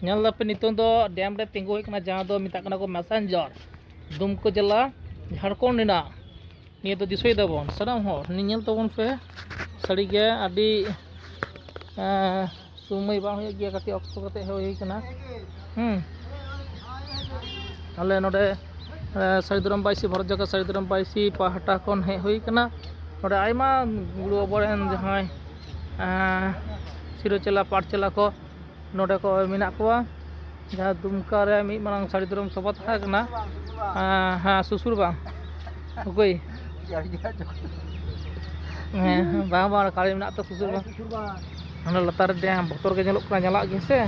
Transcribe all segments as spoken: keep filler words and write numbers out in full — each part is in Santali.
ᱧᱮᱞ ᱫᱟᱯᱮ, ᱱᱤᱛᱚᱝ ᱫᱚ ᱰᱮᱢ ᱨᱮ ᱛᱤᱸᱜᱩ ᱦᱩᱭ ᱠᱟᱱᱟ, ᱡᱟᱦᱟᱸ ᱫᱚ ᱢᱮᱛᱟᱜ ᱠᱟᱱᱟ ᱠᱚ ᱢᱮᱥᱮᱧᱡᱚᱨ, ᱫᱩᱢᱠᱟᱹ ᱡᱮᱞᱟ, ᱡᱷᱟᱲᱠᱷᱚᱸᱰ ᱨᱮᱱᱟᱜ᱾ ᱱᱤᱭᱟᱹ ᱫᱚ ᱫᱤᱥᱟᱹᱭ ᱫᱟᱵᱚᱱ ᱥᱟᱱᱟᱢ ᱦᱚᱲ, ᱱᱤᱭᱟᱹ ᱧᱮᱞ ᱛᱟᱵᱚᱱ ᱯᱮ᱾ ᱥᱟᱹᱨᱤᱜᱮ ᱟᱹᱰᱤ, ᱮᱸ, ᱥᱚᱢᱚᱭ ᱵᱟᱝ ᱦᱩᱭᱩᱜ ᱜᱮᱭᱟ, ᱠᱟᱹᱴᱤᱡ ᱚᱠᱛᱚ ᱠᱟᱛᱮ ᱦᱮᱡ ᱦᱩᱭ ᱠᱟᱱᱟ᱾ ᱦᱩᱸ, ᱟᱞᱮ ᱱᱚᱰᱮ, ᱮᱸ, ᱥᱟᱹᱨᱤ ᱫᱷᱚᱨᱚᱢ ᱵᱟᱭᱥᱤ, ᱵᱷᱚᱨᱚᱛ ᱡᱟᱠᱟᱛ ᱥᱟᱹᱨᱤ ᱫᱷᱚᱨᱚᱢ ᱵᱟᱭᱥᱤ ᱯᱟᱦᱴᱟ ᱠᱷᱚᱱ ᱦᱮᱡ ᱦᱩᱭ ᱠᱟᱱᱟ᱾ ᱱᱚᱰᱮ ᱟᱭᱢᱟ ᱜᱩᱨᱩ ᱟᱵᱚᱨᱮᱱ ᱡᱟᱦᱟᱸᱭ, ᱮᱸ, ᱥᱤᱨᱟᱹ ᱪᱮᱞᱟ, ᱯᱟᱴ ᱪᱮᱞᱟ ᱠᱚ ᱱᱚᱰᱮ ᱠᱚ ᱢᱮᱱᱟᱜ ᱠᱚᱣᱟ᱾ ᱡᱟᱦᱟᱸ ᱫᱩᱢᱠᱟ ᱨᱮ ᱢᱤᱫ ᱢᱟᱨᱟᱝ ᱥᱟᱹᱨᱤ ᱫᱷᱚᱨᱚᱢ ᱥᱚᱵᱷᱟ ᱛᱟᱦᱮᱸ ᱠᱟᱱᱟ᱾ ᱦᱮᱸ, ᱦᱮᱸ, ᱥᱩᱥᱩᱨ ᱵᱟᱝ? ᱚᱠᱚᱭ? ᱦᱮᱸ, ᱦᱮᱸ, ᱵᱟᱝ, ᱵᱟᱝ, ᱠᱟᱞᱤ ᱢᱮᱱᱟᱜ ᱛᱚ ᱥᱩᱥᱩᱨ ᱵᱟᱝ? ᱦᱟᱸᱰᱮ ᱞᱟᱛᱟᱨ ᱨᱮ ᱰᱮᱢ ᱵᱚᱛᱚᱨ ᱜᱮ ᱧᱮᱞᱚᱜ ᱠᱟᱱᱟ, ᱪᱟᱞᱟᱜ ᱜᱮ ᱥᱮ?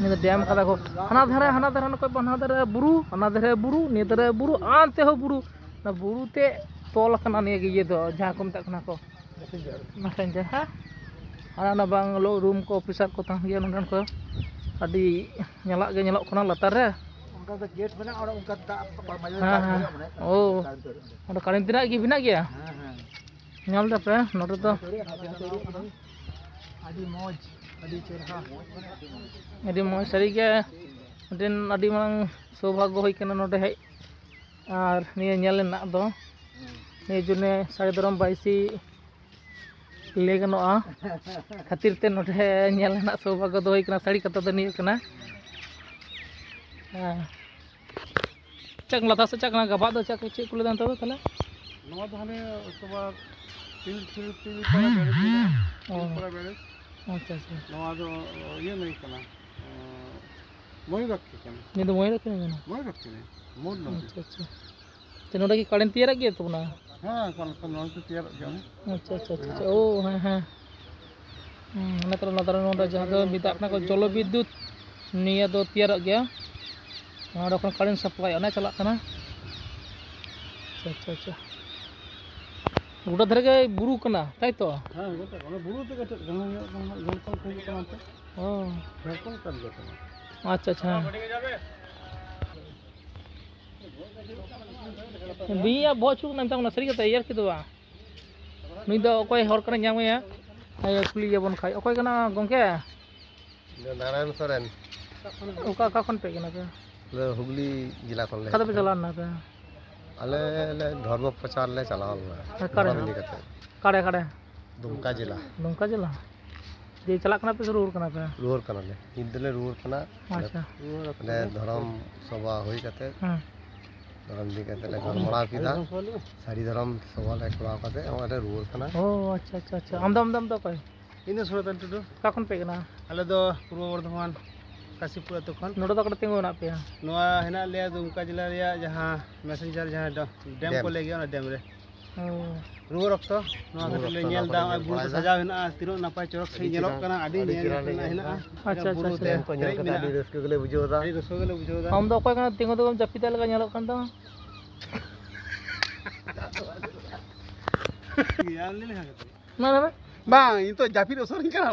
ᱱᱤᱭᱟᱹ ᱫᱚ ᱰᱮᱢ ᱠᱟᱫᱟ ᱠᱚ᱾ ᱦᱟᱱᱟ ᱫᱷᱟᱨᱮ, ᱦᱟᱱᱟ ᱫᱷᱟᱨᱮ, ᱱᱩᱠᱩ ᱦᱟᱱᱟ ᱫᱷᱟᱨᱮ ᱵᱩᱨᱩ, ᱦᱟᱱᱟ ᱫᱷᱟᱨᱮ ᱵᱩᱨᱩ, ᱱᱤᱭᱟᱹ ᱫᱷᱟᱨᱮ ᱵᱩᱨᱩ, ᱟᱱᱛᱮ ᱦᱚᱸ ᱵᱩᱨᱩ᱾ ᱚᱱᱟ ᱵᱩᱨᱩ ᱛᱮ ᱛᱚᱞ ᱟᱠᱟᱱᱟ ᱱᱤᱭᱟᱹ ᱜᱮ, ᱤᱭᱟᱹ ᱫᱚ, ᱡᱟᱦᱟᱸ ᱠᱚ ᱢᱮᱛᱟᱜ ᱠᱟᱱᱟ ᱠᱚ ᱢᱮᱥᱮᱧᱡᱟᱨ, ᱦᱮᱸ? ᱟᱨ ᱚᱱᱟ ᱵᱟᱝ ᱦᱤᱞᱳᱜ ᱨᱩᱢ ᱠᱚ, ᱚᱯᱷᱤᱥᱟᱨ ᱠᱚ ᱛᱟᱦᱮᱱ ᱜᱮᱭᱟ ᱱᱚᱸᱰᱮᱱ ᱠᱚ᱾ ᱟᱹᱰᱤ ᱧᱟᱞᱟᱜ ᱜᱮ ᱧᱮᱞᱚᱜ ᱠᱟᱱᱟ ᱞᱟᱛᱟᱨ ᱨᱮ᱾ ᱚᱱᱠᱟ ᱫᱚ ᱜᱮᱴ ᱢᱮᱱᱟᱜᱼᱟ, ᱚᱸᱰᱮ ᱚᱱᱠᱟ ᱫᱟᱜ ᱯᱟᱨᱚᱢ ᱦᱮᱸ, ᱦᱮᱸ᱾ ᱚᱱᱮ ᱚ᱾ ᱠᱟᱨᱮᱱᱴ ᱫᱟᱹᱨ ᱚᱸᱰᱮ᱾ ᱚᱸᱰᱮ ᱠᱟᱨᱮᱱᱴ ᱛᱤᱱᱟᱹᱜ ᱜᱮ ᱢᱮᱱᱟᱜ ᱜᱮᱭᱟ? ᱦᱮᱸ, ᱦᱮᱸ᱾ ᱧᱮᱞ ᱫᱟᱯᱮ ᱱᱚᱰᱮ ᱫᱚ᱾ ᱟᱹᱰᱤ ᱢᱚᱡᱽ, ᱟᱹᱰᱤ ᱪᱮᱦᱨᱟ᱾ ᱟᱹᱰᱤ ᱢᱚᱡᱽ, ᱥᱟᱹᱨᱤᱜᱮ ᱢᱤᱫᱴᱮᱱ ᱟᱹᱰᱤ ᱢᱟᱨᱟᱝ ᱥᱳᱵᱷᱟᱜᱽᱜᱚ ᱦᱩᱭ ᱠᱟᱱᱟ ᱱᱚᱰᱮ ᱦᱮᱡ ᱟᱨ ᱱᱤᱭᱟᱹ ᱧᱮᱞ ᱨᱮᱱᱟᱜ ᱫᱚ᱾ ᱱᱤᱭᱟᱹ ᱡᱚᱱᱱᱮ ᱥᱟᱹᱨᱤ ᱫᱷᱚᱨᱚᱢ ᱵᱟᱭᱥᱤ ᱞᱟᱹᱭ ᱜᱟᱱᱚᱜᱼᱟ ᱠᱷᱟᱹᱛᱤᱨ ᱛᱮ ᱱᱚᱰᱮ ᱧᱮᱞ ᱨᱮᱱᱟᱜ ᱥᱳᱵᱷᱟᱜᱽᱜᱚ ᱫᱚ ᱦᱩᱭ ᱠᱟᱱᱟ᱾ ᱥᱟᱹᱨᱤ ᱠᱟᱛᱷᱟ ᱫᱚ ᱱᱤᱭᱟᱹ ᱠᱟᱱᱟ᱾ ᱦᱮᱸ᱾ ᱪᱮᱫ ᱞᱟᱛᱟᱨ ᱥᱮᱫ ᱪᱟᱜ ᱠᱟᱱᱟ, ᱜᱟᱵᱟᱜ ᱫᱚ ᱪᱮᱫ ᱠᱚ, ᱪᱮᱫ ᱠᱚ ᱞᱟᱹᱭ ᱫᱟ ᱱᱮᱛᱟᱨ ᱫᱚ ᱛᱟᱦᱞᱮ? ᱱᱚᱣᱟ ᱫᱚ ᱦᱟᱱᱮ ᱚᱠᱴᱳᱵᱟᱨ ᱛᱤᱞ, ᱛᱤᱞ, ᱛᱤᱞ ᱯᱟᱲᱟ ᱵᱮᱨᱮᱡᱽ ᱢᱮᱱᱟᱜᱼᱟ᱾ ᱚ᱾ ᱛᱤᱞ ᱯᱟᱲᱟ ᱵᱮᱨᱮᱡᱽ᱾ ᱟᱪᱪᱷᱟ, ᱟᱪᱪᱷᱟ᱾ ᱱᱚᱣᱟ ᱫᱚ ᱤᱭᱟᱹ ᱱᱟᱹᱭ ᱠᱟᱱᱟ, ᱮᱸ, ᱢᱚᱭᱩᱨᱟᱠᱠᱷᱤ ᱠᱟᱱᱟ᱾ ᱱᱤᱭᱟᱹ ᱫᱚ ᱢᱚᱭᱩᱨᱟᱠᱠᱷᱤ ᱠᱟᱱᱟ? ᱢᱚᱭᱩᱨᱟᱠᱠᱷᱤ, ᱢᱩᱨ ᱱᱚᱫᱤ᱾ ᱟᱪᱪᱷᱟ, ᱟᱪᱪᱷᱟ᱾ ᱛᱚ, ᱱᱚᱰᱮ ᱠᱤ ᱠᱟᱨᱮᱱᱴ ᱛᱮᱭᱟᱨᱟᱜ ᱜᱮᱭᱟ ᱛᱚ ᱚᱱᱟ? ᱦᱮᱸ, ᱠᱟᱨᱮᱱᱴ, ᱠᱟᱨᱮᱱᱴ ᱱᱚᱣᱟ ᱠᱚ ᱛᱮᱭᱟᱨᱚᱜ ᱜᱮᱭᱟ ᱚᱱᱟ᱾ ᱟᱪᱪᱷᱟ, ᱟᱪᱪᱷᱟ, ᱟᱪᱪᱷᱟ, ᱟᱪᱪᱷᱟ᱾ ᱢᱮᱱᱟᱜᱼᱟ᱾ ᱳ, ᱦᱮᱸ, ᱦᱮᱸ᱾ ᱦᱩᱸ, ᱚᱱᱟ ᱛᱚ ᱱᱚᱰᱮ, ᱱᱚᱰᱮ ᱡᱟᱦᱟᱸ ᱫᱚ ᱢᱮᱛᱟᱜ ᱠᱟᱱᱟ ᱠᱚ ᱡᱚᱞᱚ ᱵᱤᱫᱽᱫᱩᱛ, ᱱᱤᱭᱟᱹ ᱫᱚ ᱛᱮᱭᱟᱨᱚᱜ ᱜᱮᱭᱟ᱾ ᱱᱚᱰᱮ ᱠᱷᱚᱱ ᱠᱟᱨᱮᱱᱴ ᱥᱟᱯᱞᱟᱭ ᱚᱱᱟ ᱪᱟᱞᱟᱜ ᱠᱟᱱᱟ᱾ ᱟᱪᱪᱷᱟ, ᱟᱪᱪᱷᱟ, ᱟᱪᱪᱷᱟ᱾ ᱜᱚᱴᱟ ᱫᱷᱟᱨᱮ ᱜᱮ ᱵᱩᱨᱩ ᱠᱟᱱᱟ, ᱛᱟᱭ ᱛᱚ? ᱦᱮᱸ, ᱜᱚᱴᱟ ᱚᱱᱟ ᱵᱩᱨᱩ ᱛᱮᱜᱮ ᱪᱮᱫ ᱠᱟᱱᱟ, ᱡᱷᱟᱲᱠᱷᱚᱸᱰ ᱠᱷᱚᱱ ᱦᱤᱡᱩᱜ ᱠᱟᱱᱟ ᱚᱱᱛᱮ᱾ ᱚ᱾ ᱡᱷᱟᱲᱠᱷᱚᱸᱰ ᱠᱟᱱ ᱜᱮᱭᱟ ᱛᱚ᱾ ᱟᱪᱪᱷᱟ, ᱟᱪᱪᱷᱟ, ᱦᱮᱸ᱾ ᱵᱤᱧᱟᱜ ᱵᱚᱦᱚᱜ ᱪᱩᱨᱩᱡ ᱠᱟᱱᱟ, ᱢᱮᱛᱟᱢ ᱠᱟᱱᱟ, ᱥᱟᱹᱨᱤ ᱠᱟᱛᱷᱟ, ᱮᱭᱟᱨ ᱠᱤ ᱫᱚ ᱵᱟᱝ᱾ ᱱᱩᱭ ᱫᱚ ᱚᱠᱚᱭ ᱦᱚᱲ ᱠᱟᱱᱟᱭ, ᱧᱟᱢᱮᱭᱟ᱾ ᱦᱮᱸ, ᱠᱩᱞᱤ ᱜᱮᱭᱟᱵᱚᱱ ᱠᱷᱟᱡ᱾ ᱚᱠᱚᱭ ᱠᱟᱱᱟ ᱜᱚᱢᱠᱮ? ᱤᱧ ᱫᱚ ᱱᱟᱨᱟᱭᱚᱱ ᱥᱚᱨᱮᱱ᱾ ᱚᱠᱟ, ᱚᱠᱟ ᱠᱷᱚᱱ ᱯᱮ ᱦᱮᱡ ᱠᱟᱱᱟ ᱯᱮ? ᱟᱞᱮ ᱫᱚ ᱦᱩᱜᱽᱞᱤ ᱡᱮᱞᱟ ᱠᱷᱚᱱ ᱞᱮ ᱚᱠᱟ ᱫᱚᱯᱮ ᱦᱮᱡ ᱠᱟᱱᱟ᱾ ᱪᱟᱞᱟᱣ ᱞᱮᱱᱟ ᱯᱮ? ᱟᱞᱮ ᱞᱮ ᱫᱷᱚᱨᱢᱚ ᱯᱨᱚᱪᱟᱨ ᱞᱮ ᱪᱟᱞᱟᱣ ᱞᱮᱱᱟ᱾ ᱚᱠᱟᱨᱮ? ᱫᱷᱚᱨᱚᱢ ᱤᱫᱤ ᱠᱟᱛᱮ᱾ ᱚᱠᱟᱨᱮ, ᱚᱠᱟᱨᱮ? ᱫᱩᱢᱠᱟ ᱡᱮᱞᱟ᱾ ᱫᱩᱢᱠᱟ ᱡᱮᱞᱟ? ᱫᱤᱭᱮ ᱪᱟᱞᱟᱜ ᱠᱟᱱᱟ ᱯᱮ ᱥᱮ ᱨᱩᱣᱟᱹᱲ ᱠᱟᱱᱟ ᱯᱮ? ᱨᱩᱣᱟᱹᱲ ᱠᱟᱱᱟᱞᱮ, ᱱᱤᱛ ᱫᱚᱞᱮ ᱨᱩᱣᱟᱹᱲ ᱠᱟᱱᱟ᱾ ᱟᱪᱪᱷᱟ᱾ ᱚᱸᱰᱮ ᱫᱷᱚᱨᱚᱢ ᱥᱚᱵᱷᱟ ᱦᱩᱭ ᱠᱟᱛᱮ, ᱦᱮᱸ᱾ ᱫᱷᱚᱨᱚᱢ ᱤᱫᱤ ᱠᱟᱛᱮ ᱞᱮ ᱜᱟᱞᱢᱟᱲᱟᱣ ᱠᱮᱫᱟ, ᱥᱟᱹᱨᱤ ᱫᱷᱚᱨᱚᱢ ᱥᱚᱵᱷᱟ ᱞᱮ ᱠᱚᱨᱟᱣ ᱠᱟᱛᱮ ᱱᱚᱜᱼᱚᱭ ᱞᱮ ᱨᱩᱣᱟᱹᱲ ᱠᱟᱱᱟ᱾ ᱚ, ᱟᱪᱪᱷᱟ, ᱟᱪᱪᱷᱟ, ᱟᱪᱪᱷᱟ᱾ ᱟᱢ ᱫᱚ, ᱟᱢ ᱫᱚ, ᱟᱢ ᱫᱚ ᱚᱠᱚᱭ? ᱤᱧ ᱫᱚ ᱥᱩᱱᱟᱛᱟᱱ ᱴᱩᱰᱩ᱾ ᱚᱠᱟ ᱠᱷᱚᱱ ᱯᱮ ᱦᱮᱡ ᱠᱟᱱᱟ? ᱟᱞᱮ ᱫᱚ ᱯᱩᱨᱵᱚ ᱵᱚᱨᱫᱷᱚᱢᱟᱱ, ᱠᱟᱥᱤᱯᱩᱨ ᱟᱹᱛᱩ ᱠᱷᱚᱱ᱾ ᱱᱚᱰᱮ ᱫᱚ ᱚᱠᱟᱨᱮ ᱛᱤᱸᱜᱩ ᱢᱮᱱᱟᱜ ᱯᱮᱭᱟ? ᱱᱚᱣᱟ ᱦᱮᱱᱟᱜ ᱞᱮᱭᱟ ᱫᱩᱢᱠᱟ ᱡᱮᱞᱟ ᱨᱮᱭᱟᱜ ᱡᱟᱦᱟᱸ ᱢᱮᱥᱮᱧᱡᱟᱨ ᱡᱟᱦᱟᱸ ᱰᱚ-, ᱰᱮᱢ ᱠᱚ ᱰᱮᱢ᱾ ᱞᱟᱹᱭ ᱜᱮᱭᱟ, ᱚᱱᱟ ᱰᱮᱢ ᱨᱮ᱾ ᱚ᱾ ᱨᱩᱣᱟᱹᱲ ᱚᱠᱛᱚ ᱱᱚᱣᱟ ᱨᱩᱣᱟᱹᱲ ᱠᱟᱹᱴᱤᱡ ᱞᱮ ᱚᱠᱛᱚ ᱧᱮᱞ ᱱᱚᱣᱟ ᱮᱫᱟ, ᱠᱚᱞᱮ ᱱᱚᱜᱼᱚᱭ ᱧᱮᱞ ᱵᱩᱨᱩ ᱠᱚ ᱵᱟᱲᱟᱭᱮᱫᱟ᱾ ᱥᱟᱡᱟᱣ ᱦᱮᱱᱟᱜᱼᱟ, ᱛᱤᱱᱟᱹᱜ ᱱᱟᱯᱟᱭ ᱪᱚᱨᱚᱠ ᱥᱟᱺᱦᱤᱡ ᱟᱹᱰᱤ ᱧᱮᱞᱚᱜ ᱪᱮᱦᱨᱟ, ᱠᱟᱱᱟ, ᱟᱹᱰᱤ ᱟᱹᱰᱤ ᱧᱮᱞ ᱪᱮᱦᱨᱟ ᱨᱮᱱᱟᱜ ᱦᱮᱱᱟᱜᱼᱟ᱾ ᱟᱪᱪᱷᱟ, ᱟᱪᱪᱷᱟ, ᱵᱩᱨᱩ ᱟᱪᱪᱷᱟ᱾ ᱛᱮ ᱧᱮᱞ ᱯᱮᱨᱮᱡ ᱠᱟᱛᱮ ᱟᱹᱰᱤ ᱢᱮᱱᱟᱜᱼᱟ᱾ ᱨᱟᱹᱥᱠᱟᱹ ᱜᱮᱞᱮ ᱵᱩᱡᱷᱟᱹᱣ ᱮᱫᱟ᱾ ᱟᱹᱰᱤ ᱨᱟᱹᱥᱠᱟᱹ ᱜᱮᱞᱮ ᱵᱩᱡᱷᱟᱹᱣ ᱮᱫᱟ᱾ ᱟᱢ ᱫᱚ ᱚᱠᱚᱭ ᱠᱟᱱᱟ? ᱛᱤᱸᱜᱩ ᱛᱤᱸᱜᱩᱢ ᱡᱟᱹᱯᱤᱫ ᱞᱮᱠᱟ ᱧᱮᱞᱚᱜ ᱠᱟᱱ ᱛᱟᱢᱟ᱾ ᱢᱟ ᱞᱟᱹᱭ ᱢᱮ᱾ ᱵᱟᱝ, ᱤᱧ ᱛᱚ ᱡᱟᱹᱯᱤᱫ ᱩᱥᱟᱹᱨᱟᱧ ᱠᱟᱱᱟ᱾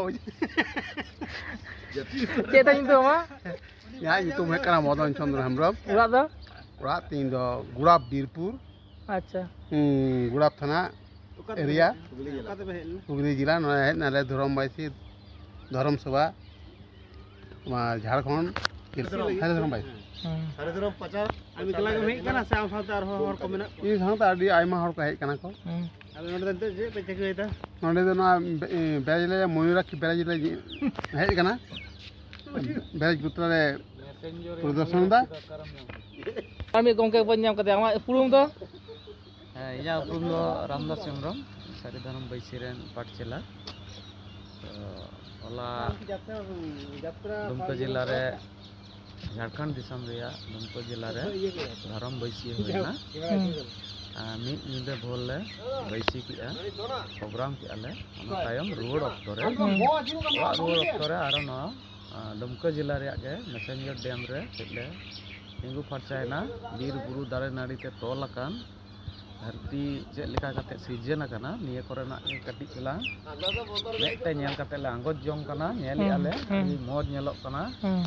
ᱪᱮᱫ ᱛᱟᱭ ᱧᱩᱛᱩᱢ ᱟᱢᱟᱜ? ᱤᱧᱟᱹᱜ ᱧᱩᱛᱩᱢ ᱦᱩᱭᱩᱜ ᱠᱟᱱᱟ ᱢᱚᱫᱚᱱ ᱪᱚᱸᱫᱽᱨᱚ ᱦᱮᱢᱵᱨᱚᱢ᱾ ᱚᱲᱟᱜ ᱫᱚ? ᱚᱲᱟᱜ ᱛᱤᱧ ᱫᱚ ᱜᱩᱲᱟᱵ ᱵᱤᱨᱯᱩᱨ᱾ ᱟᱪᱪᱷᱟ᱾ ᱦᱩᱸ, ᱜᱩᱲᱟᱵ ᱛᱷᱟᱱᱟ ᱮᱨᱤᱭᱟ᱾ ᱚᱠᱟ ᱛᱮᱯᱮ ᱦᱮᱡ ᱞᱮᱱᱟ? ᱦᱩᱜᱽᱞᱤ ᱡᱮᱞᱟ᱾ ᱱᱚᱰᱮ ᱦᱮᱡ ᱱᱟᱞᱮ ᱫᱷᱚᱨᱚᱢ ᱵᱟᱭᱥᱤ ᱫᱷᱚᱨᱚᱢ ᱥᱚᱵᱷᱟ᱾ ᱱᱚᱣᱟ ᱡᱷᱟᱲᱠᱷᱚᱸᱰ ᱥᱟᱹᱨᱤ ᱫᱷᱚᱨᱚᱢ ᱵᱟᱭᱥᱤ᱾ ᱦᱩᱸ᱾ ᱟᱢ ᱮᱠᱞᱟ ᱜᱮᱢ ᱦᱮᱡ ᱠᱟᱱᱟ ᱥᱮ ᱟᱢ ᱥᱟᱶᱛᱮ ᱟᱨᱦᱚᱸ ᱦᱚᱲ ᱠᱚ ᱢᱮᱱᱟᱜ ᱠᱚᱣᱟ? ᱤᱧ ᱥᱟᱶᱛᱮ ᱟᱹᱰᱤ ᱟᱭᱢᱟ ᱦᱚᱲ ᱠᱚ ᱦᱮᱡ ᱠᱟᱱᱟ ᱠᱚ᱾ ᱦᱩᱸ᱾ ᱟᱫᱚ ᱱᱚᱰᱮ ᱫᱚ ᱱᱤᱛᱚᱜ ᱪᱮᱫ ᱯᱮ ᱪᱤᱠᱟᱹᱭᱮᱫᱟ? ᱱᱚᱰᱮ ᱫᱚ ᱱᱚᱣᱟ ᱵᱮ-, ᱮ, ᱵᱮᱨᱮᱡᱽ ᱞᱮ, ᱢᱚᱭᱩᱨᱟᱠᱠᱷᱤ ᱵᱮᱨᱮᱡᱽ ᱞᱮ ᱦᱮᱡ ᱠᱟᱱᱟ᱾ ᱵᱮᱨᱮᱡᱽ ᱵᱩᱛ ᱨᱮ ᱯᱨᱚᱫᱚᱨᱥᱚᱱ ᱮᱫᱟ᱾ ᱟᱨ ᱢᱤᱫ ᱜᱚᱢᱠᱮ ᱵᱚᱱ ᱧᱟᱢ ᱠᱟᱫᱮᱭᱟ, ᱟᱢᱟᱜ ᱩᱯᱨᱩᱢ ᱫᱚ? ᱦᱮᱸ, ᱤᱧᱟᱹᱜ ᱩᱯᱨᱩᱢ ᱫᱚ ᱨᱟᱢᱫᱟᱥ ᱦᱮᱢᱵᱨᱚᱢ, ᱥᱟᱹᱨᱤ ᱫᱷᱚᱨᱚᱢ ᱵᱟᱹᱭᱥᱤ ᱨᱮᱱ ᱯᱟᱴᱷᱥᱟᱞᱟ᱾ ᱛᱚ, ᱦᱚᱞᱟ ᱫᱩᱢᱠᱟᱹ ᱡᱮᱞᱟ ᱨᱮ ᱡᱷᱟᱲᱠᱷᱚᱸᱰ ᱫᱤᱥᱚᱢ ᱨᱮᱭᱟᱜ ᱫᱩᱢᱠᱟᱹ ᱡᱮᱞᱟ ᱨᱮ ᱫᱷᱚᱨᱚᱢ ᱵᱟᱹᱭᱥᱤ ᱦᱩᱭᱱᱟ᱾ ᱦᱩᱸ᱾ ᱟᱨ ᱢᱤᱫ ᱧᱤᱫᱟᱹ ᱵᱷᱳᱨ ᱞᱮ ᱵᱟᱹᱭᱥᱤ ᱠᱮᱜᱼᱟ, ᱯᱨᱳᱜᱨᱟᱢ ᱠᱮᱜᱼᱟ ᱞᱮ᱾ ᱚᱱᱟ ᱛᱟᱭᱚᱢ ᱨᱩᱣᱟᱹᱲ ᱚᱠᱛᱚ ᱨᱮ, ᱦᱩᱸ᱾ ᱚᱲᱟᱜ ᱨᱩᱣᱟᱹᱲ ᱚᱠᱛᱚ ᱨᱮ ᱟᱨᱚ ᱱᱚᱣᱟ, ᱟᱸ, ᱫᱩᱢᱠᱟᱹ ᱡᱮᱞᱟ ᱨᱮᱭᱟᱜ ᱜᱮ ᱢᱮᱥᱮᱧᱡᱚᱨ ᱰᱮᱢ ᱨᱮ ᱠᱟᱹᱡ ᱞᱮ ᱛᱤᱸᱜᱩ ᱯᱷᱟᱨᱪᱟᱭᱮᱱᱟ᱾ ᱵᱤᱨ ᱵᱩᱨᱩ ᱫᱟᱨᱮ ᱱᱟᱹᱲᱤ ᱛᱮ ᱛᱚᱞ ᱟᱠᱟᱱ ᱫᱷᱟᱹᱨᱛᱤ ᱪᱮᱫ ᱞᱮᱠᱟ ᱠᱟᱛᱮ ᱥᱤᱨᱡᱚᱱ ᱟᱠᱟᱱᱟ, ᱱᱤᱭᱟᱹ ᱠᱚᱨᱮᱱᱟᱜ ᱜᱮ ᱠᱟᱹᱴᱤᱡ ᱪᱟᱞᱟᱝ ᱢᱮᱫ ᱛᱮ ᱧᱮᱞ ᱠᱟᱛᱮ ᱞᱮ ᱟᱸᱜᱚᱪ ᱡᱚᱝ ᱠᱟᱱᱟ, ᱧᱮᱞᱮᱜᱼᱟ ᱞᱮ, ᱦᱩᱸ, ᱦᱩᱸ᱾ ᱟᱹᱰᱤ ᱢᱚᱡᱽ ᱧᱮᱞᱚᱜ ᱠᱟᱱᱟ᱾ ᱦᱩᱸ᱾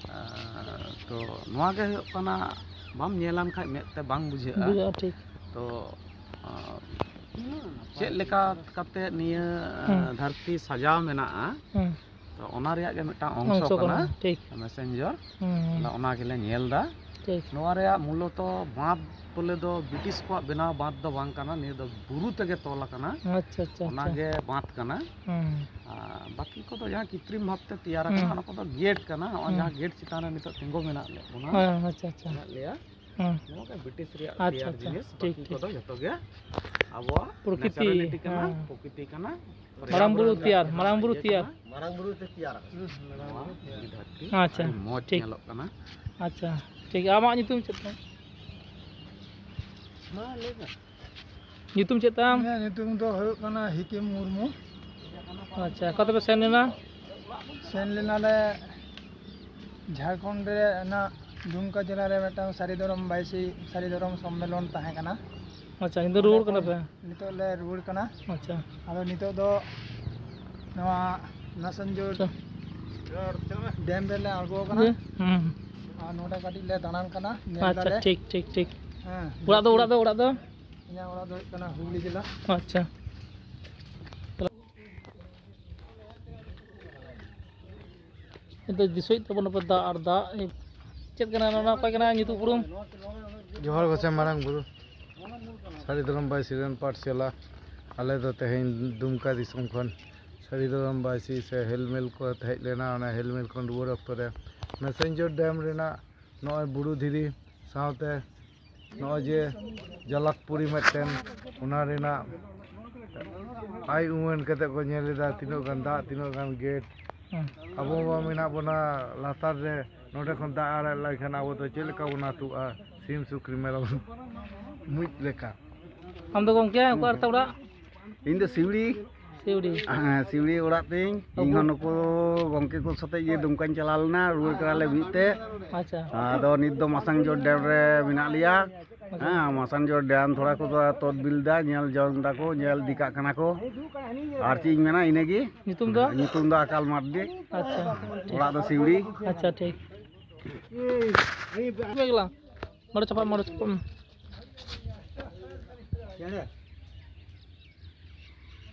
ᱟᱨ, ᱛᱚ, ᱱᱚᱣᱟ ᱜᱮ ᱦᱩᱭᱩᱜ ᱠᱟᱱᱟ, ᱵᱟᱢ ᱧᱮᱞᱟᱱ ᱠᱷᱟᱡ ᱢᱮᱫ ᱛᱮ ᱵᱟᱝ ᱵᱩᱡᱷᱟᱹᱜᱼᱟ᱾ ᱵᱩᱡᱷᱟᱹᱜᱼᱟ, ᱴᱷᱤᱠ᱾ ᱛᱚ, ᱟᱨ, ᱪᱮᱫ ᱞᱮᱠᱟ ᱠᱟᱛᱮ ᱱᱤᱭᱟᱹ ᱦᱩᱸ᱾ ᱫᱷᱟᱹᱨᱛᱤ ᱥᱟᱡᱟᱣ ᱢᱮᱱᱟᱜᱼᱟ, ᱦᱩᱸ᱾ ᱛᱚ ᱚᱱᱟ ᱨᱮᱭᱟᱜ ᱜᱮ ᱢᱤᱫᱴᱟᱝ ᱚᱝᱥᱚ ᱚᱝᱥᱚ ᱠᱟᱱᱟ, ᱠᱟᱱᱟ, ᱴᱷᱤᱠ᱾ Messenger᱾ ᱦᱩᱸ᱾ ᱟᱫᱚ ᱚᱱᱟ ᱜᱮᱞᱮ ᱧᱮᱞ ᱮᱫᱟ᱾ ᱴᱷᱤᱠ᱾ ᱱᱚᱣᱟ ᱨᱮᱭᱟᱜ ᱢᱩᱞᱚᱛᱚ ᱵᱟᱸᱫᱷ ᱵᱚᱞᱮ ᱫᱚ ᱵᱨᱤᱴᱤᱥ ᱠᱚᱣᱟᱜ ᱵᱮᱱᱟᱣ ᱵᱟᱸᱫᱷ ᱫᱚ ᱵᱟᱝ ᱠᱟᱱᱟ, ᱱᱤᱭᱟᱹ ᱫᱚ ᱵᱩᱨᱩ ᱛᱮᱜᱮ ᱛᱚᱞ ᱟᱠᱟᱱᱟ᱾ ᱟᱪᱪᱷᱟ, ᱟᱪᱪᱷᱟ, ᱚᱱᱟ ᱟᱪᱪᱷᱟ᱾ ᱜᱮ ᱵᱟᱸᱫᱷ ᱠᱟᱱᱟ᱾ ᱦᱩᱸ᱾ ᱟᱨ ᱵᱟᱹᱠᱤ ᱠᱚᱫᱚ ᱡᱟᱦᱟᱸ ᱠᱤᱛᱨᱤᱢ ᱵᱷᱟᱵᱛᱮ ᱛᱮᱭᱟᱨ ᱟᱠᱟᱱᱟ, ᱦᱩᱸ᱾ ᱚᱱᱟ ᱠᱚᱫᱚ ᱜᱮᱴ ᱠᱟᱱᱟ᱾ ᱱᱚᱜᱼᱚᱭ ᱦᱩᱸ᱾ ᱡᱟᱦᱟᱸ ᱜᱮᱴ ᱪᱮᱛᱟᱱ ᱨᱮ ᱱᱤᱛᱚᱜ ᱛᱤᱸᱜᱩ ᱢᱮᱱᱟᱜ ᱞᱮ ᱵᱚᱱᱟ, ᱦᱮᱸ, ᱟᱪᱪᱷᱟ, ᱟᱪᱪᱷᱟ᱾ ᱢᱮᱱᱟᱜ ᱞᱮᱭᱟ, ᱦᱩᱸ᱾ ᱱᱚᱣᱟ ᱜᱮ ᱵᱨᱤᱴᱤᱥ ᱨᱮᱭᱟᱜ ᱟᱪᱪᱷᱟ, ᱛᱮᱭᱟᱨ ᱟᱪᱪᱷᱟ᱾ ᱡᱤᱱᱤᱥ, ᱴᱷᱤᱠ, ᱵᱟᱹᱠᱤ ᱴᱷᱤᱠ᱾ ᱠᱚᱫᱚ ᱡᱷᱚᱛᱚ ᱜᱮ ᱟᱵᱚᱣᱟᱜ ᱯᱨᱚᱠᱨᱤᱛᱤ, naturality ᱠᱟᱱᱟ, ᱦᱮᱸ᱾ ᱯᱨᱚᱠᱨᱤᱛᱤ ᱠᱟᱱᱟ, ᱢᱟᱨᱟᱝ ᱵᱩᱨᱩ ᱯᱚᱨᱭᱟᱵᱚᱨᱚᱱ ᱛᱮᱭᱟᱨ, ᱨᱮᱭᱟᱜ ᱢᱟᱨᱟᱝ ᱵᱩᱨᱩ ᱤᱭᱟᱹ ᱛᱮᱭᱟᱨ᱾ ᱠᱟᱱᱟ᱾ ᱢᱟᱨᱟᱝ ᱵᱩᱨᱩ ᱛᱮ ᱛᱮᱭᱟᱨ ᱟᱠᱟᱱᱟ᱾ ᱱᱚᱣᱟ ᱫᱷᱟᱹᱨᱛᱤ ᱟᱪᱪᱷᱟ, ᱟᱹᱰᱤ ᱢᱚᱡᱽ ᱴᱷᱤᱠ᱾ ᱧᱮᱞᱚᱜ ᱠᱟᱱᱟ᱾ ᱟᱪᱪᱷᱟ, ᱴᱷᱤᱠ᱾ ᱟᱢᱟᱜ ᱧᱩᱛᱩᱢ ᱪᱮᱫ ᱛᱟᱢ? ᱢᱟ ᱞᱟᱹᱭ ᱢᱮ᱾ ᱧᱩᱛᱩᱢ ᱪᱮᱫ ᱛᱟᱢ? ᱤᱧᱟᱹᱜ ᱧᱩᱛᱩᱢ ᱫᱚ ᱦᱩᱭᱩᱜ ᱠᱟᱱᱟ ᱦᱤᱠᱤᱢ ᱢᱩᱨᱢᱩ᱾ ᱟᱪᱪᱷᱟ, ᱚᱠᱟ ᱛᱮᱯᱮ ᱥᱮᱱ ᱞᱮᱱᱟ? ᱥᱮᱱ ᱞᱮᱱᱟᱞᱮ ᱡᱷᱟᱲᱠᱷᱚᱸᱰ ᱨᱮ, ᱚᱱᱟ ᱫᱩᱢᱠᱟ ᱡᱮᱞᱟ ᱨᱮ ᱢᱤᱫᱴᱟᱝ ᱥᱟᱹᱨᱤ ᱫᱷᱚᱨᱚᱢ ᱵᱟᱭᱥᱤ ᱥᱟᱹᱨᱤ ᱫᱷᱚᱨᱚᱢ ᱥᱚᱢᱢᱮᱞᱚᱱ ᱛᱟᱦᱮᱸ ᱠᱟᱱᱟ᱾ ᱟᱪᱪᱷᱟ, ᱱᱤᱛᱚᱜ ᱨᱩᱣᱟᱹᱲ ᱠᱟᱱᱟ ᱯᱮ? ᱱᱤᱛᱚᱜ ᱞᱮ ᱨᱩᱣᱟᱹᱲ ᱠᱟᱱᱟ᱾ ᱟᱪᱪᱷᱟ᱾ ᱟᱫᱚ ᱱᱤᱛᱚᱜ ᱫᱚ ᱱᱚᱣᱟ ᱢᱮᱥᱮᱧᱡᱚᱨ ᱟᱪᱪᱷᱟ᱾ ᱰᱮᱢ ᱨᱮᱞᱮ ᱟᱬᱜᱚ ᱠᱟᱱᱟ᱾ ᱦᱩᱸ᱾ ᱟᱨ ᱱᱚᱰᱮ ᱠᱟᱹᱴᱤᱡ ᱞᱮ ᱫᱟᱬᱟᱱ ᱠᱟᱱᱟ, ᱧᱮᱞ ᱟᱪᱪᱷᱟ, ᱫᱟᱞᱮ᱾ ᱴᱷᱤᱠ, ᱴᱷᱤᱠ, ᱴᱷᱤᱠ᱾ ᱦᱮᱸ, ᱚᱲᱟᱜ ᱫᱚ, ᱚᱲᱟᱜ ᱫᱚ, ᱚᱲᱟᱜ ᱫᱚ? ᱤᱧᱟᱹᱜ ᱚᱲᱟᱜ ᱫᱚ ᱦᱩᱭᱩᱜ ᱠᱟᱱᱟ ᱦᱩᱜᱽᱞᱤ ᱡᱮᱞᱟ᱾ ᱟᱪᱪᱷᱟ᱾ ᱱᱤᱛᱚᱜ ᱫᱤᱥᱟᱹᱭᱮᱫ ᱛᱟᱵᱚᱱ ᱟᱯᱮ ᱫᱟᱜ ᱟᱨ ᱫᱟᱜ, ᱪᱮᱫ ᱠᱟᱱᱟ ᱱᱚᱣᱟ, ᱚᱠᱚᱭ ᱠᱟᱱᱟ ᱧᱩᱛᱩᱢ ᱩᱯᱨᱩᱢ? ᱡᱚᱦᱟᱨ ᱜᱚᱸᱥᱟᱭ ᱢᱟᱨᱟᱝ ᱵᱩᱨᱩ, ᱥᱟᱹᱨᱤ ᱫᱷᱚᱨᱚᱢ ᱵᱟᱭᱥᱤ ᱨᱮᱱ ᱯᱟᱴᱷᱥᱟᱞᱟ᱾ ᱟᱞᱮ ᱫᱚ ᱛᱮᱦᱮᱧ ᱫᱩᱢᱠᱟ ᱫᱤᱥᱚᱢ ᱠᱷᱚᱱ ᱥᱟᱹᱨᱤ ᱫᱷᱚᱨᱚᱢ ᱵᱟᱭᱥᱤ ᱥᱮ ᱦᱮᱞᱢᱮᱞ ᱠᱚ ᱦᱮᱡ ᱞᱮᱱᱟ᱾ ᱚᱱᱟ ᱦᱮᱞᱢᱮᱞ ᱠᱷᱚᱱ ᱨᱩᱣᱟᱹᱲ ᱚᱠᱛᱚ ᱨᱮ ᱢᱮᱥᱮᱧᱡᱚᱨ ᱰᱮᱢ ᱨᱮᱱᱟᱜ ᱱᱚᱜᱼᱚᱭ ᱵᱩᱨᱩ ᱫᱷᱤᱨᱤ ᱥᱟᱶᱛᱮ ᱱᱚᱜᱼᱚᱭ ᱡᱮ ᱡᱟᱞᱟᱠᱯᱩᱨᱤ ᱢᱤᱫᱴᱮᱱ, ᱚᱱᱟ ᱨᱮᱱᱟᱜ ᱟᱭ ᱩᱢᱟᱹᱱ ᱠᱟᱛᱮ ᱠᱚ ᱧᱮᱞ ᱮᱫᱟ, ᱛᱤᱱᱟᱹᱜ ᱜᱟᱱ ᱫᱟᱜ, ᱛᱤᱱᱟᱹᱜ ᱜᱟᱱ ᱜᱮᱴ᱾ ᱦᱮᱸ᱾ ᱟᱵᱚ ᱢᱟ ᱢᱮᱱᱟᱜ ᱵᱚᱱᱟ ᱞᱟᱛᱟᱨ ᱨᱮ, ᱱᱚᱸᱰᱮ ᱠᱷᱚᱱ ᱫᱟᱜ ᱟᱨᱟᱜ ᱞᱮᱱᱠᱷᱟᱱ ᱟᱵᱚ ᱫᱚ ᱪᱮᱫ ᱞᱮᱠᱟ ᱵᱚᱱ ᱟᱹᱛᱩᱜᱼᱟ? ᱥᱤᱢ, ᱥᱩᱠᱨᱤ, ᱢᱮᱨᱚᱢ, ᱢᱩᱡ ᱞᱮᱠᱟ᱾ ᱟᱢ ᱫᱚ ᱜᱚᱢᱠᱮ ᱚᱠᱟ ᱨᱮ ᱛᱟᱢ ᱚᱲᱟᱜ? ᱤᱧ ᱫᱚ ᱥᱤᱣᱲᱤ᱾ ᱥᱤᱣᱲᱤ᱾ ᱦᱮᱸ, ᱥᱤᱣᱲᱤ ᱚᱲᱟᱜ ᱛᱤᱧ᱾ ᱟᱵᱚ ᱤᱧ ᱦᱚᱸ ᱱᱩᱠᱩ ᱜᱚᱢᱠᱮ ᱠᱚ ᱥᱟᱛᱮ ᱜᱮ ᱫᱩᱢᱠᱟᱧ ᱪᱟᱞᱟᱣ ᱞᱮᱱᱟ, ᱨᱩᱣᱟᱹᱲ ᱠᱟᱱᱟᱞᱮ ᱢᱤᱫ ᱛᱮ᱾ ᱟᱪᱪᱷᱟ᱾ ᱟᱫᱚ ᱱᱤᱛ ᱫᱚ ᱢᱟᱥᱟᱝᱡᱳᱲ ᱰᱮᱢ ᱨᱮ ᱢᱮᱱᱟᱜ ᱞᱮᱭᱟ᱾ ᱟᱪᱪᱷᱟ᱾ ᱦᱮᱸ, ᱢᱟᱥᱟᱝᱡᱳᱲ ᱰᱮᱢ ᱛᱷᱚᱲᱟ ᱠᱚ ᱛᱚᱫ ᱵᱤᱞ ᱫᱟ, ᱧᱮᱞ ᱡᱚᱝ ᱫᱟᱠᱚ, ᱧᱮᱞ ᱤᱫᱤ ᱠᱟᱜ ᱠᱟᱱᱟ ᱠᱚ᱾ ᱟᱨ ᱪᱮᱫ ᱤᱧ ᱢᱮᱱᱟ, ᱤᱱᱟᱹᱜᱮ᱾ ᱧᱩᱛᱩᱢ ᱫᱚ? ᱧᱩᱛᱩᱢ ᱫᱚ ᱟᱠᱟᱞ ᱢᱟᱨᱰᱤ᱾ ᱟᱪᱪᱷᱟ, ᱴᱷᱤᱠ᱾ ᱚᱲᱟᱜ ᱫᱚ ᱥᱤᱣᱲᱤ᱾ ᱟᱪᱪᱷᱟ, ᱴᱷᱤᱠ᱾ ᱢᱮᱜᱽᱞᱟ, ᱢᱚᱬᱮ ᱪᱟᱯᱟ, ᱢᱚᱬᱮ ᱪᱟᱯᱟ᱾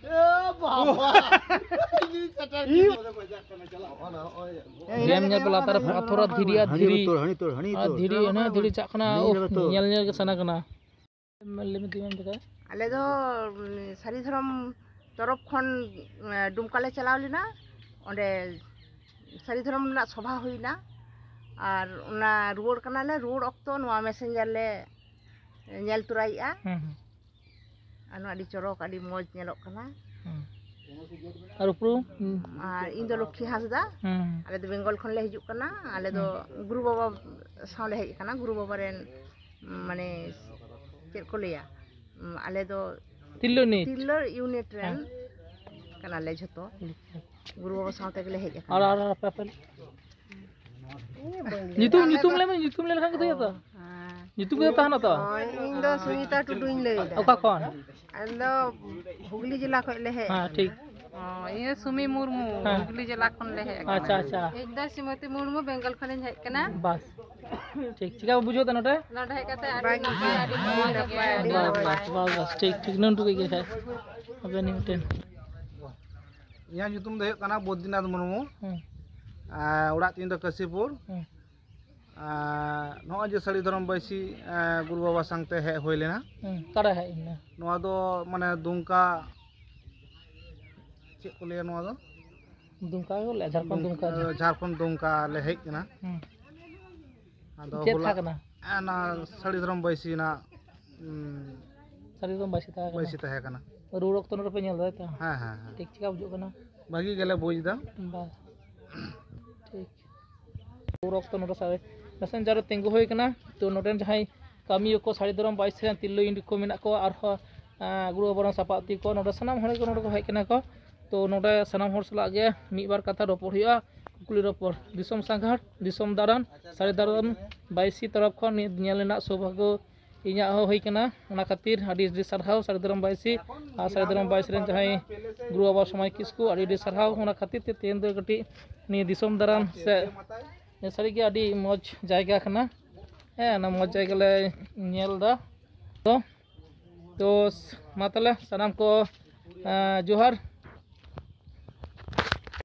ᱧᱮᱞ ᱧᱮᱞ ᱯᱮ ᱞᱟᱛᱟᱨ ᱨᱮ ᱯᱟᱛᱷᱚᱨ ᱟᱨ ᱫᱷᱤᱨᱤ ᱟᱨ ᱫᱷᱤᱨᱤ᱾ ᱟᱨ ᱫᱷᱤᱨᱤ, ᱦᱟᱹᱱᱤ ᱫᱷᱤᱨᱤ ᱪᱟᱜ ᱠᱟᱱᱟ᱾ ᱩᱦ, ᱧᱮᱞ ᱧᱮᱞ ᱜᱮ ᱥᱟᱱᱟ ᱠᱟᱱᱟ᱾ ᱞᱟᱹᱭ ᱢᱮ, ᱫᱤ ᱢᱮᱢ ᱫᱮᱠᱷᱟᱣ᱾ ᱟᱞᱮ ᱫᱚ, ᱩᱢ, ᱥᱟᱹᱨᱤ ᱫᱷᱚᱨᱚᱢ ᱛᱚᱨᱚᱯ ᱠᱷᱚᱱ, ᱩᱢ, ᱰᱩᱢᱠᱟ ᱞᱮ ᱪᱟᱞᱟᱣ ᱞᱮᱱᱟ᱾ ᱚᱸᱰᱮ ᱥᱟᱹᱨᱤ ᱫᱷᱚᱨᱚᱢ ᱨᱮᱱᱟᱜ ᱥᱚᱵᱷᱟ ᱦᱩᱭᱱᱟ᱾ ᱟᱨ ᱚᱱᱟ ᱨᱩᱣᱟᱹᱲ ᱠᱟᱱᱟᱞᱮ, ᱨᱩᱣᱟᱹᱲ ᱚᱠᱛᱚ ᱱᱚᱣᱟ ᱢᱮᱥᱮᱧᱡᱟᱨ ᱞᱮ ᱧᱮᱞ ᱛᱚᱨᱟᱭᱮᱫᱼᱟ᱾ ᱦᱩᱸ, ᱦᱩᱸ᱾ ᱟᱨ ᱱᱚᱣᱟ ᱟᱹᱰᱤ ᱪᱚᱨᱚᱠ, ᱟᱹᱰᱤ ᱢᱚᱡᱽ ᱧᱮᱞᱚᱜ ᱠᱟᱱᱟ᱾ ᱦᱩᱸ᱾ ᱟᱨ ᱩᱯᱨᱩᱢ? ᱟᱨ ᱤᱧ ᱫᱚ ᱞᱚᱠᱠᱷᱤ ᱦᱟᱸᱥᱫᱟ᱾ ᱦᱩᱸ᱾ ᱟᱞᱮ ᱫᱚ ᱵᱮᱝᱜᱚᱞ ᱠᱷᱚᱱ ᱞᱮ ᱦᱤᱡᱩᱜ ᱠᱟᱱᱟ᱾ ᱟᱞᱮ ᱫᱚ ᱦᱩᱸ᱾ ᱜᱩᱨᱩ ᱵᱟᱵᱟ ᱥᱟᱶ ᱞᱮ ᱦᱮᱡ ᱟᱠᱟᱱᱟ, ᱜᱩᱨᱩ ᱵᱟᱵᱟ ᱨᱮᱱ, ᱢᱟᱱᱮ, ᱪᱮᱫ ᱠᱚ ᱞᱟᱹᱭᱟ, ᱟᱞᱮ ᱫᱚ ᱛᱤᱨᱞᱟᱹ ᱩᱱᱤᱛ᱾ ᱛᱤᱨᱞᱟᱹ ᱤᱭᱩᱱᱤᱴ ᱨᱮᱱ ᱦᱮᱸ᱾ ᱠᱟᱱᱟᱞᱮ ᱡᱷᱚᱛᱚ᱾ ᱜᱩᱨᱩ ᱵᱟᱵᱟ ᱥᱟᱶ ᱛᱮᱜᱮ ᱞᱮ ᱦᱮᱡ ᱟᱠᱟᱱᱟ᱾ ᱟᱨ, ᱟᱨ ᱟᱯᱮ, ᱟᱯᱮ? ᱤᱧ ᱵᱟᱹᱧ ᱞᱟᱹᱭ ᱧᱩᱛᱩᱢ, ᱫᱟᱲᱮᱭᱟᱜᱼᱟ᱾ ᱧᱩᱛᱩᱢ ᱞᱟᱹᱭ ᱢᱮ, ᱧᱩᱛᱩᱢ ᱞᱟᱹᱭ ᱞᱮᱠᱷᱟᱱ ᱜᱮ ᱦᱩᱭᱩᱜᱼᱟ ᱛᱚ᱾ ᱦᱮᱸ᱾ ᱧᱩᱛᱩᱢ ᱜᱮ ᱛᱟᱦᱮᱱᱟ ᱛᱚ᱾ ᱦᱳᱭ, ᱤᱧ ᱫᱚ ᱥᱩᱱᱤᱛᱟ ᱴᱩᱰᱩᱧ ᱞᱟᱹᱭ ᱮᱫᱟ᱾ ᱚᱠᱟ ᱠᱷᱚᱱ? ᱟᱞᱮ ᱫᱚ ᱦᱩᱜᱽᱞᱤ ᱡᱮᱞᱟ ᱠᱷᱚᱱ ᱞᱮ ᱦᱮᱡ ᱦᱮᱸ, ᱟᱠᱟᱱᱟ᱾ ᱴᱷᱤᱠ᱾ ᱚ, ᱤᱧ ᱫᱚ ᱥᱩᱢᱤ ᱢᱩᱨᱢᱩ, ᱦᱮᱸ᱾ ᱦᱩᱜᱽᱞᱤ ᱡᱮᱞᱟ ᱠᱷᱚᱱ ᱞᱮ ᱦᱮᱡ ᱟᱠᱟᱱᱟ᱾ ᱟᱪᱪᱷᱟ, ᱟᱪᱪᱷᱟ᱾ ᱤᱧ ᱫᱚ ᱥᱨᱤᱢᱚᱛᱤ ᱢᱩᱨᱢᱩ, ᱵᱮᱝᱜᱚᱞ ᱠᱷᱚᱱᱤᱧ ᱦᱮᱡ ᱟᱠᱟᱱᱟ᱾ ᱵᱟᱥ᱾ ᱴᱷᱤᱠ, ᱪᱤᱠᱟ ᱵᱩᱡᱷᱟᱹᱣ ᱫᱟ ᱱᱚᱰᱮ? ᱱᱚᱰᱮ ᱦᱮᱡ ᱠᱟᱛᱮ ᱟᱹᱰᱤ ᱵᱷᱟᱜᱮ᱾ ᱱᱟᱯᱟᱭ, ᱟᱹᱰᱤ ᱱᱟᱯᱟᱭ, ᱟᱹᱰᱤ ᱵᱟᱥ, ᱱᱟᱯᱟᱭ᱾ ᱵᱟᱥ, ᱵᱟᱥ, ᱵᱟᱥ, ᱴᱷᱤᱠ, ᱴᱷᱤᱠ, ᱱᱚᱰᱮ ᱜᱮ ᱠᱷᱟᱡ᱾ ᱟᱵᱮᱱ ᱢᱤᱫᱴᱮᱱ᱾ ᱤᱧᱟᱹᱜ ᱧᱩᱛᱩᱢ ᱫᱚ ᱦᱩᱭᱩᱜ ᱠᱟᱱᱟ ᱵᱚᱫᱨᱤᱱᱟᱛᱷ ᱢᱩᱨᱢᱩ᱾ ᱦᱩᱸ᱾ ᱟᱨ ᱚᱲᱟᱜ ᱛᱤᱧ ᱫᱚ ᱠᱟᱥᱤᱯᱩᱨ᱾ ᱦᱩᱸ᱾ ᱟᱨ ᱱᱚᱜᱼᱚᱭ ᱡᱮ ᱥᱟᱹᱨᱤ ᱫᱷᱚᱨᱚᱢ ᱵᱟᱹᱭᱥᱤ, ᱮ, ᱜᱩᱨᱩ ᱵᱟᱵᱟ ᱥᱟᱶᱛᱮ ᱦᱮᱡ ᱦᱩᱭ ᱞᱮᱱᱟ᱾ ᱦᱩᱸ, ᱚᱠᱟᱨᱮ ᱦᱮᱡ ᱦᱩᱭ ᱞᱮᱱᱟ? ᱱᱚᱣᱟ ᱫᱚ ᱢᱟᱱᱮ ᱫᱩᱢᱠᱟ, ᱪᱮᱫ ᱠᱚ ᱞᱟᱹᱭᱟ ᱱᱚᱣᱟ ᱫᱚ? ᱫᱩᱢᱠᱟ ᱜᱮ ᱵᱚᱞᱮ, ᱡᱷᱟᱲᱠᱷᱚᱸᱰ ᱫᱩᱢᱠᱟ᱾ ᱫᱩᱢᱠᱟ, ᱡᱷᱟᱲᱠᱷᱚᱸᱰ ᱫᱩᱢᱠᱟ ᱞᱮ ᱦᱮᱡ ᱠᱟᱱᱟ᱾ ᱦᱩᱸ᱾ ᱟᱫᱚ ᱪᱮᱫ ᱦᱚᱞᱟ ᱛᱟᱦᱮᱸ ᱠᱟᱱᱟ? ᱮ, ᱚᱱᱟ ᱥᱟᱹᱨᱤ ᱫᱷᱚᱨᱚᱢ ᱵᱟᱹᱭᱥᱤ ᱨᱮᱱᱟᱜ, ᱩᱸ, ᱥᱟᱹᱨᱤ ᱫᱷᱚᱨᱚᱢ ᱵᱟᱹᱭᱥᱤ ᱛᱟᱦᱮᱸ ᱠᱟᱱᱟ᱾ ᱵᱟᱹᱭᱥᱤ ᱛᱟᱦᱮᱸ ᱠᱟᱱᱟ᱾ ᱨᱩᱣᱟᱹᱲ ᱚᱠᱛᱚ ᱱᱚᱰᱮ ᱯᱮ ᱧᱮᱞ ᱫᱟ, ᱛᱟᱭ ᱛᱚ? ᱦᱮᱸ, ᱦᱮᱸ, ᱦᱮᱸ᱾ ᱴᱷᱤᱠ, ᱪᱮᱠᱟ ᱵᱩᱡᱷᱟᱹᱜ ᱠᱟᱱᱟ? ᱵᱷᱟᱹᱜᱤ ᱜᱮᱞᱮ ᱵᱩᱡᱽ ᱮᱫᱟ᱾ ᱵᱟᱥ᱾ ᱴᱷᱤᱠ᱾ ᱨᱩᱣᱟᱹᱲ ᱚᱠᱛᱚ ᱱᱚᱰᱮ ᱥᱟᱹᱨᱤ ᱢᱮᱥᱮᱧᱡᱟᱨ ᱨᱮ ᱛᱤᱸᱜᱩ ᱦᱩᱭ ᱠᱟᱱᱟ᱾ ᱛᱚ, ᱱᱚᱰᱮᱱ ᱡᱟᱦᱟᱸᱭ ᱠᱟᱹᱢᱤᱭᱟᱹ ᱠᱚ, ᱥᱟᱹᱨᱤ ᱫᱷᱚᱨᱚᱢ ᱵᱟᱹᱭᱥᱤ ᱨᱮᱱ ᱛᱤᱨᱞᱟᱹ ᱤᱭᱩᱱᱤᱴ ᱠᱚ ᱢᱮᱱᱟᱜ ᱠᱚᱣᱟ, ᱟᱨᱦᱚᱸ, ᱟᱸ, ᱜᱩᱨᱩ ᱵᱟᱵᱟ ᱨᱮᱱ ᱥᱟᱯᱟᱵ ᱛᱤ ᱠᱚ, ᱱᱚᱰᱮ ᱥᱟᱱᱟᱢ ᱦᱚᱲ ᱜᱮ ᱱᱚᱰᱮ ᱠᱚ ᱦᱮᱡ ᱠᱟᱱᱟ ᱠᱚ᱾ ᱛᱚ, ᱱᱚᱰᱮ ᱥᱟᱱᱟᱢ ᱦᱚᱲ ᱥᱟᱞᱟᱜ ᱜᱮ ᱢᱤᱫ ᱵᱟᱨ ᱠᱟᱛᱷᱟ ᱨᱚᱯᱚᱲ ᱦᱩᱭᱩᱜᱼᱟ, ᱠᱩᱠᱞᱤ ᱨᱚᱯᱚᱲ᱾ ᱫᱤᱥᱚᱢ ᱥᱟᱸᱜᱷᱟᱨ, ᱫᱤᱥᱚᱢ ᱫᱟᱬᱟᱱ, ᱥᱟᱹᱨᱤ ᱫᱷᱚᱨᱚᱢ ᱵᱟᱹᱭᱥᱤ ᱛᱚᱨᱚᱯ ᱠᱷᱚᱱ ᱱᱤᱭᱟᱹ ᱧᱮᱞ ᱨᱮᱱᱟᱜ ᱥᱳᱵᱷᱟᱜᱽᱜᱚ ᱤᱧᱟᱹᱜ ᱦᱚᱸ ᱦᱩᱭ ᱠᱟᱱᱟ᱾ ᱚᱱᱟ ᱠᱷᱟᱹᱛᱤᱨ ᱟᱹᱰᱤ ᱟᱹᱰᱤ ᱥᱟᱨᱦᱟᱣ ᱥᱟᱹᱨᱤ ᱫᱷᱚᱨᱚᱢ ᱵᱟᱹᱭᱥᱤ ᱟᱨ ᱥᱟᱹᱨᱤ ᱫᱷᱚᱨᱚᱢ ᱵᱟᱹᱭᱥᱤ ᱨᱮᱱ ᱡᱟᱦᱟᱸᱭ ᱜᱩᱨᱩ ᱵᱟᱵᱟ ᱥᱚᱢᱟᱭ ᱠᱤᱥᱠᱩ, ᱟᱹᱰᱤ ᱟᱹᱰᱤ ᱥᱟᱨᱦᱟᱣ᱾ ᱚᱱᱟ ᱠᱷᱟᱹᱛᱤᱨ ᱛᱮ ᱛᱮᱦᱮᱧ ᱫᱚ ᱠᱟᱹᱴᱤᱡ ᱱᱤᱭᱟᱹ ᱫᱤᱥᱚᱢ ᱫᱟᱬᱟᱱ ᱥᱮ ᱥᱟᱹᱨᱤᱜᱮ ᱟᱹᱰᱤ ᱢᱚᱡᱽ ᱡᱟᱭᱜᱟ ᱠᱟᱱᱟ᱾ ᱦᱮᱸ, ᱚᱱᱟ ᱢᱚᱡᱽ ᱡᱟᱭᱜᱟ ᱞᱮ ᱧᱮᱞ ᱮᱫᱟ᱾ ᱛᱚ, ᱛᱚ, ᱢᱟ ᱛᱟᱦᱞᱮ ᱥᱟᱱᱟᱢ ᱠᱚ ᱟᱸ, ᱡᱚᱦᱟᱨ᱾